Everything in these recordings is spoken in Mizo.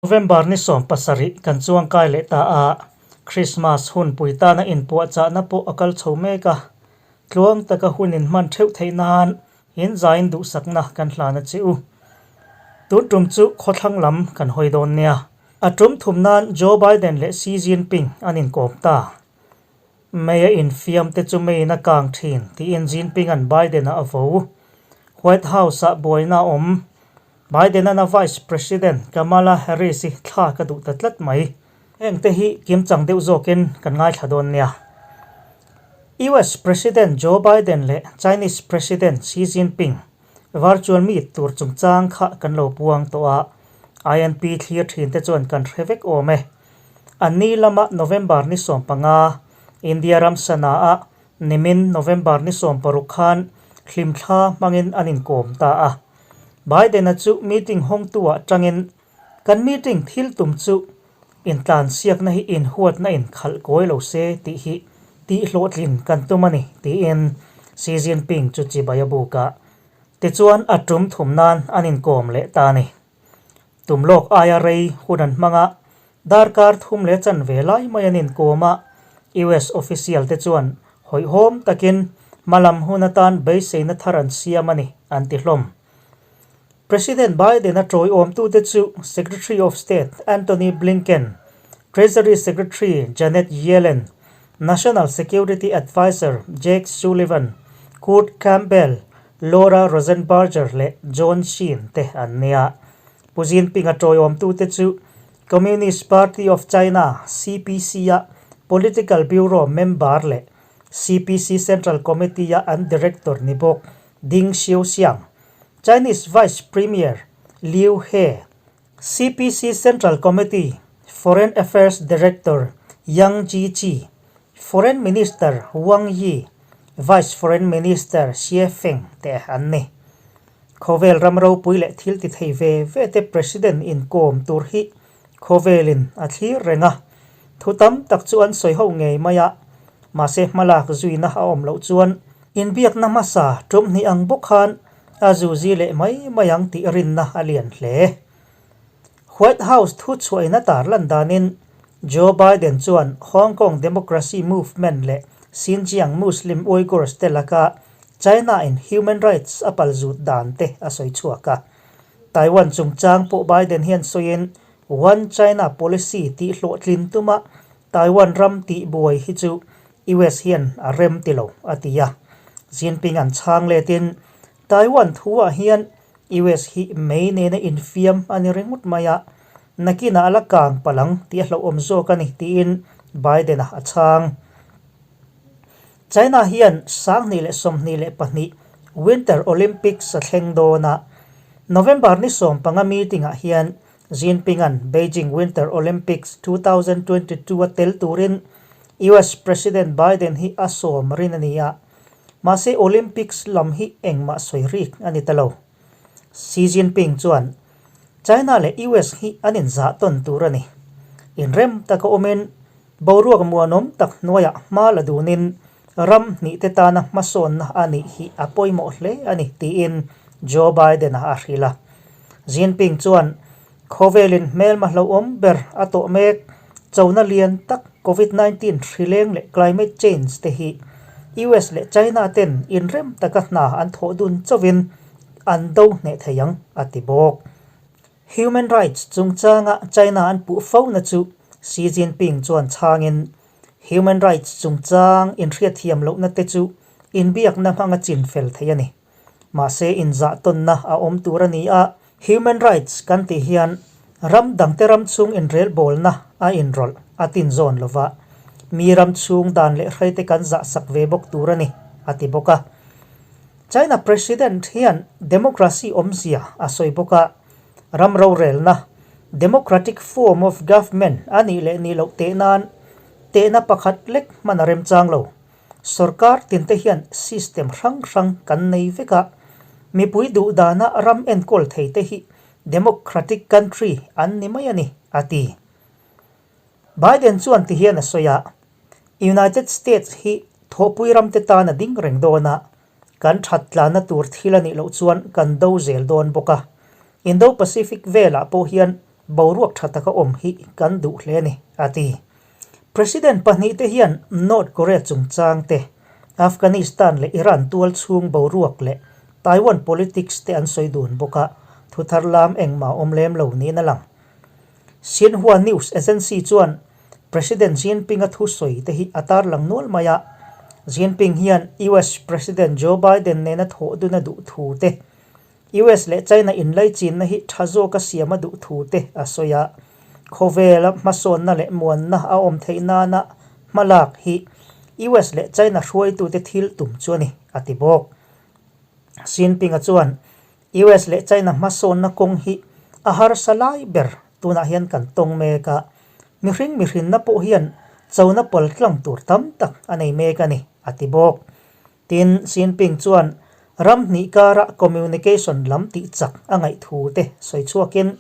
November ni 17 kan chuangkai leh ta a, Krismas hun pui tana inpuahchahna pawh a kal chho mek a, tluang taka hun inhman theuh theih nan inzain duhsakna kan hlan a che u. Tun tum chu khawthlang lam kan hawi dawn nia. A tum thum nan Joe Biden leh Xi Jinping an inkawm ta. Mei a infiam te chu meiin a kang thin tiin Jinping-a'n Biden-a a vo. White House-ah buaina a awm. Biden-a'n a Vice President Kamala Harris-i thla ka duh ta tlat mai. Heng te hi kimchang deuh zawkin kan ngaithla dawn nia. US President Joe Biden leh Chinese President Xi Jinping virtual meet tur chungchang kha kan lo puang tawh a, INP thlir thin te chuan kan hre vek awm e. Anni lama November ni 15, India ram Sanaa-a nimin November ni 16 khan hlimthla hmangin an inkawm ta a. Biden-a chu meeting hawngtu-ah tangin, Kan meeting thil tum chu intlansiakna hi inhuatna in khalh kawi lo se tih hi tihhlawhtlin kan tum a ni, tiin Xi Jinping chu chibai a buk a. Tichuan a tum thum nan an inkawm leh ta a ni. Tum lawk aia rei hun an hmang a, darkar thum leh chanve lai mai an inkawm a, US official te chuan hawihhawm takin hmalam hun atan beiseina thar an siam a ni, an ti hlawm. President Biden-a tawiawmtute chu Secretary of State Antony Blinken, Treasury Secretary Janet Yellen, National Security Adviser Jake Sullivan, Kurt Campbell, Laura Rosenberger leh John Sheen te an nia. Pu Jinping-a tawiawmtute chu Communist Party of China, CPC-a Political Bureau member leh CPC Central Committee-a an director ni bawk Ding Xiuxiang, Chinese Vice Premier Liu He, CPC Central Committee Foreign Affairs Director Yang Jiechi, Foreign Minister Wang Yi, Vice Foreign Minister Xie Feng te an ni. Khawvel ram ropui leh thil ti thei ve ve te President inkawm tur hi khawvelin a thlir reng a, thu tam tak chu an sawi ho ngei mai a, mahse hmalak zuina a awm loh chuan inbiakna hmasa tum hnih ang bawk khan a zuzi leh mai mai ang tih rinna a lian hle. White House thu chhuahin a tarlan danin Joe Biden chuan Hong Kong Democracy Movement leh Xinjiang Muslim Uyghurs te laka China-in human rights a palzut dan te a sawi chhuak a. Taiwan chungchang pawh Biden hian sawiin One China Policy tih hlawhtlin tuma Taiwan ram tih buai hi chu US hian a rem ti lo, a ti a. Jinping an chhang letin Taiwan thuah hian US hi mei nena infiam a ni ringawt mai a, nakinah a la kang palh ang tih a hlauhawm zawk a ni, tiin Biden-a a chhang. China hian 2022 Winter Olympics a thleng dawn a, November ni 15 meeting-ah hian Jinping-a'n Beijing Winter Olympics 2022 a tel turin US President Biden hi a sawm rin a ni a, mahse Olympics lam hi engmah sawi rik a ni ta lo. Xi Jinping chuan China leh US hi an inzah tawn tur a ni. Inrem taka awmin Boruak muanawm tak hnuaiah hma la dunin ram hnihte tana hmasawnna a nih hi a pawimawh hle a ni, tiin Joe Biden-a a hrilh a. Jinping chuan khawvelin hmelma hlauhawm ber a tawh mek, chona lian tak Covid 19 hrileng leh climate change te hi US leh China ten inrem taka hna an thawh dun chauhin an do hneh thei ang, a ti bawk. Human rights chungchanga China an puh fo na chu Xi Jinping chuan chhangin, Human rights chungchang inhriatthiam lohna te chu inbiakna hmanga chinfel thei a ni. Mahse inzahtawnna a awm tur a ni a, human rights kan tih hian ram dangte ram chhung inrelbawlna a inrawlh a tinzawn lova, mi ram chhung dan leh hreite kan zahsak ve bawk tur a ni, a ti bawk a. China President hian democracy awmzia a sawi bawk a, ram rorelna, democratic form of government, a nih leh nih loh teh nan tehna pakhat lek hman a remchang lo. Sorkar tinte hian system hrang hrang kan nei vek a, mipui duh dana ram enkawl thei te hi democratic country an ni mai a ni, a ti. Biden chuan ti hian a sawi a, United States hi thawhpui ramte tan a ding reng dawn a, kan that tlanna tur thil a nih loh chuan kan do zel dawn bawk a. Indo-Pacific velah pawh hian boruak tha taka awm hi kan duh hle a ni, a ti. President pahnihte hian North Korea chungchang te, Afghanistan leh Iran tual chhung boruak leh Taiwan politics te an sawi dun bawk a, thu thar lam engmah awm lem lo niin a lang. Xinhua News Agency chuan President Jinping-a thusawi te hi a tarlang nual mai a, Jinping hian US President Joe Biden nena thawh dun a duh thu te, US leh China inlaichinna hi tha zawka siam a duh thu te a sawi a, khawvela hmasawnna leh muanna a awm theih nana hmalak hi US leh China hruaitute thil tum chu a ni, a ti bawk. Xinping-a chuan US leh China hmasawnna kawng hi a harsa lai ber tunah hian kan tawng mek a, mihring mihrinna pawh hian chona pawl tlang tur tam tak a nei mek a ni, a ti bawk. Tin, Xi Jinping chuan ram hnih kara communication lam tih chak a ngaih thu te sawi chhuakin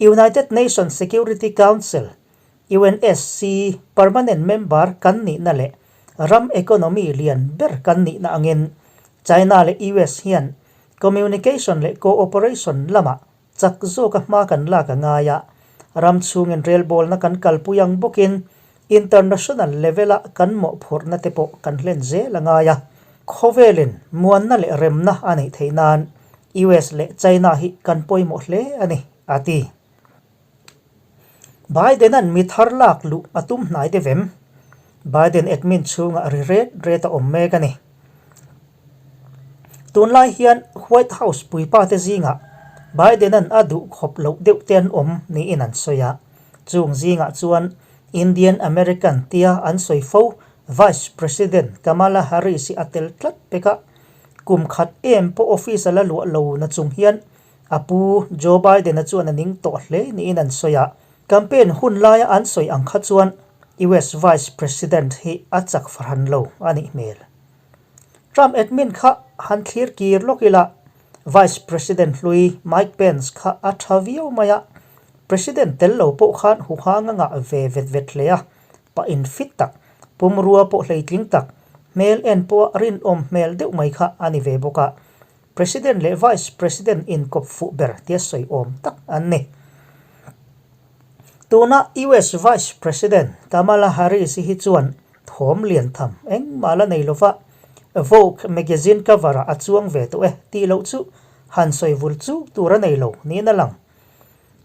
United Nations Security Council, UNSC, permanent member kan nihna leh ram economy lian ber kan nihna angin China leh US hian communication leh cooperation lamah Chak zawka hma kan lak a ngai a, ram chhungin relbawlna kan kalpui ang bawkin international level-a kan mawhphurhna te pawh kan hlen zel a ngai a. Khawvelin muanna leh remna a neih theih nan US leh China hi kan pawimawh hle a ni, a ti. Biden-a'n mi thar lak luh a tum hnai deuh em? Biden admin chhungah ri ret ret a awm mek a ni. Tunlai hian White House puipate zingah Biden-a'n a duh khawp loh deuh te an awm niin an sawi a. Chung zingah chuan Indian American tia an sawi fo Vice President Kamala Harris hi a tel tlat pek a. Kum khat em pawh office a la luah lo na chung hian a pu Joe Biden-a chuan a ning tawh hle niin an sawi a. Campaign hun laia an sawi ang kha chuan US Vice President hi a chak fahran lo a nih hmel. Trump admin kha han thlir kir lawk ila, Vice President hlui Mike Pence kha a tha viau mai a, President tel lo pawh khan huhang a ngah ve vet vet hle a, pa infit tak, pumrua pawh hleitling tak, hmel en pawha rinawm hmel deuh mai kha a ni ve bawk a, President leh Vice President inkawp fuh ber tia sawi awm tak an ni. Tuna US Vice President Kamala Harris hi chuan thawm lian tham engmah la nei lova, Vogue magazine cover ah a chuang ve tawh e tih loh chu han sawi vul chuk tur a nei lo niin a lang.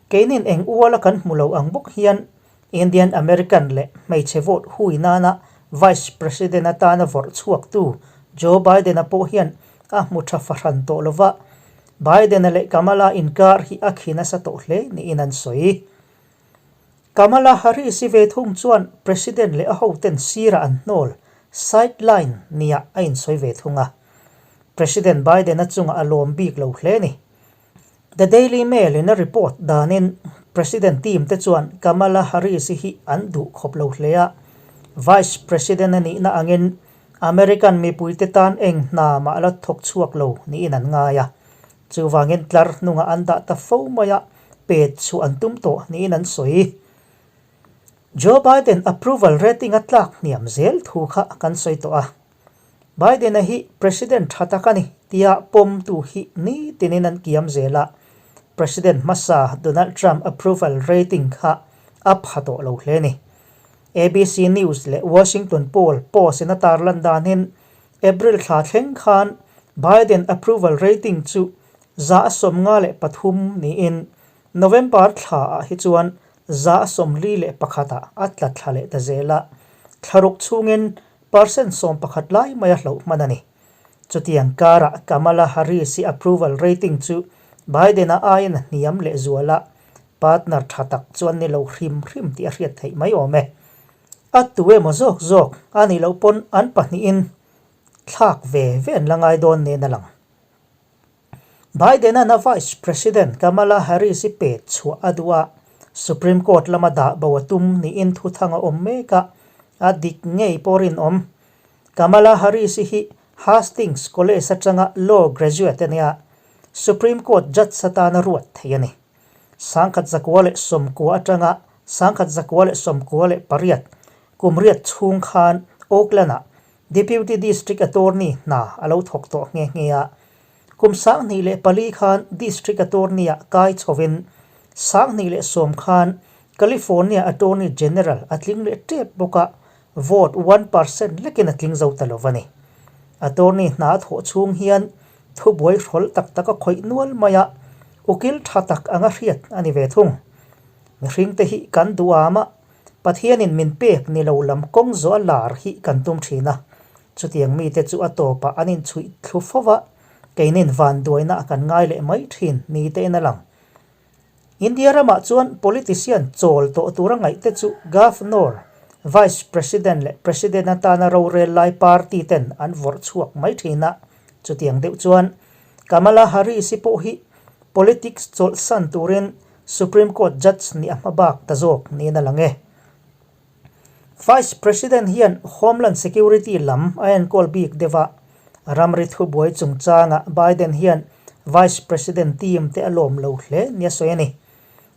Keinin eng uala kan hmu lo ang bawk hian Indian American leh hmeichhe vote hui nana Vice President atana vawrh chhuaktu Joe Biden-a pawh hian a hmu tha fahran tawh lova, Biden-a leh Kamala inkar hi a khi nasa tawh hle niin an sawi. Kamala Harris-i ve thung chuan President leh a hoten sirah an hnawl, sideline, niah a insawi ve thung a. President Biden-a chungah a lawm bik lo hle ni. The Daily Mail in a report danin President team te chuan Kamala Harris-i hi an duh khawp lo hle a, Vice President a nihna angin American mipuite tan eng hna mah la thawk chhuak lo niin an ngai a. Chuvangin tlar hnungah an dah ta fo mai a, pet chhuah an tum tawh niin an sawi. Joe Biden approval rating a tlak hniam zel thu kha kan sawi tawh a. Biden-a hi President tha tak a ni tia pawmtu hi nitinin an kiam zel a, President hmasa Donald Trump approval rating kha a pha tawh lo hle a ni. ABC News leh Washington Poll post-in a tarlan danin April thla thleng khan Biden approval rating chu 53 niin November thlaah hi chuan 41 ah a tla thla leh ta zel a, thlaruk chhungin Percent 11 lai mai a hloh hman a ni. Chutiang karah Kamala Harris-i approval rating chu Biden-a aiin a hniam leh zual a, partner tha tak chuan ni lo hrim hrim tih a hriat theih mai awm e. A tu emaw zawk zawk a nih loh pawn an pahnihin thlak ve ve an la ngai dawn nen a lang. Biden-a'n a Vice President Kamala Harris-i pet chhuah a duh a, Supreme Court lama dah bo a tum niin thuthang a awm mek a, a dik ngei pawh rinawm. Kamala Harris-i hi Hastings College atanga law graduate a nia, Supreme Court judge atana ruat thei a ni. 1998 atanga 1998 kum riat chhung khan Oakland-ah Deputy District Attorney hna a lo thawk tawh nghe nghe a. Kum 2004 khan District Attorney-ah kai chhovin 2010 khan California Attorney General a tling leh tep bawk a, vote 1% lekin a tling zo ta lo a ni. Attorney hna a thawh chhung hian thubuai hrawlh tak tak a khawih nual mai a, ukil tha tak anga hriat a ni ve thung. Mihringte hi kan duham a, Pathianin min pek ni lo lam kawng zawh a lar hi kan tum thin a, chutiang mite chu a tawpah an inchhuih thlu fo va, keinin vanduaina a kan ngai leh mai thin ni tein a lang. India ramah chuan politician chawl tawh tura ngaihte chu Governor, Vice President leh President atana rorel lai party ten an vawrh chhuak mai thin a, chutiang deuh chuan Kamala Harris-i pawh hi politics chawlhsan turin Supreme Court Judge nih a hma bak ta zawk niin a lang e. Vice President hian Homeland Security lam a enkawl bik deuh a, ramri thubuai chungchangah Biden hian Vice President team te a lawm lo hle nia sawi a ni.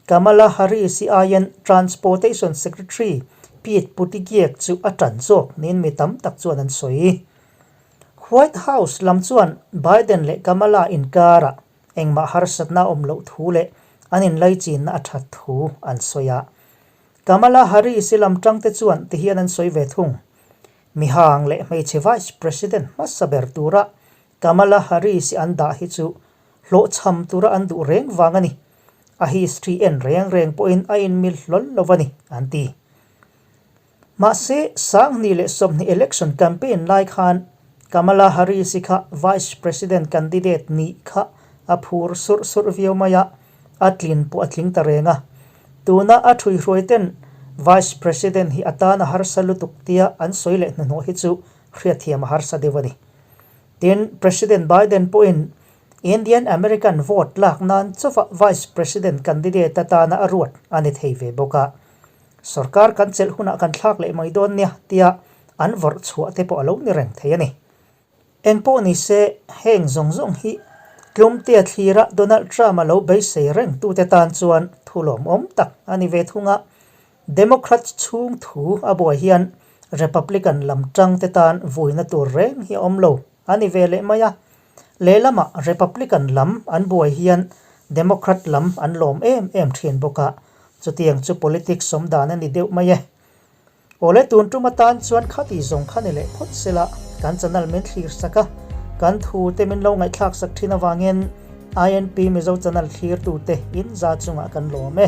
Kamala Harris-i aiin Transportation Secretary Pete Buttigieg chu a tan zawk niin mi tam tak chuan an sawi. White House lam chuan Biden leh Kamala inkarah Engmah harsatna a awm loh thu leh an inlaichinna a that thu an sawi a. Kamala Harris-i lam tangte chuan tihian an sawi ve thung. Mihang leh hmeichhe Vice President hmasa ber tura Kamala Harris-i an dah hi chu hlawhchham tura an duh reng vang a ni. A history en reng reng pawhin a inmil hlawl lo a ni, an ti. Mahse, 2020 election campaign lai khan Kamala Harris-i kha Vice President candidate nih kha a phur surh surh viau mai a, a tlin pawh a tling ta reng a. Tuna a ṭhuihruaiten Vice President hi a tan a harsa lutuk tia an sawi leh hnuhnawh hi chu hriatthiam a harsa deuh a ni. Tin, President Biden pawhin Indian American vote lak nan chauva Vice President candidate atana a ruat a ni thei ve bawk a. Sorkar kan chelh hunah kan thlak leh mai dawn nia tia an vawrh chhuah te pawh a lo ni reng thei a ni. Eng pawh ni se, heng zawng zawng hi tlumtea thlira Donald Trump a lo beisei reng tute tan chuan thu lawmawm tak a ni ve thung a. Democrats chhung thu a buai hian Republican lam tangte tan vuina tur reng hi a awm lo a ni ve leh mai a. Lehlamah Republican lam an buai hian Democrat lam an lawm em em thin bawk a, chutiang chu politics sawm dan a ni deuh mai e. Awle tun tum atan chuan khati zawng kha ni leh phawt sela kan channel min thlir sak a, kan thu te min lo ngaihthlak sak thin avangin INP Mizo channel thlir tute in za chungah kan lawm e.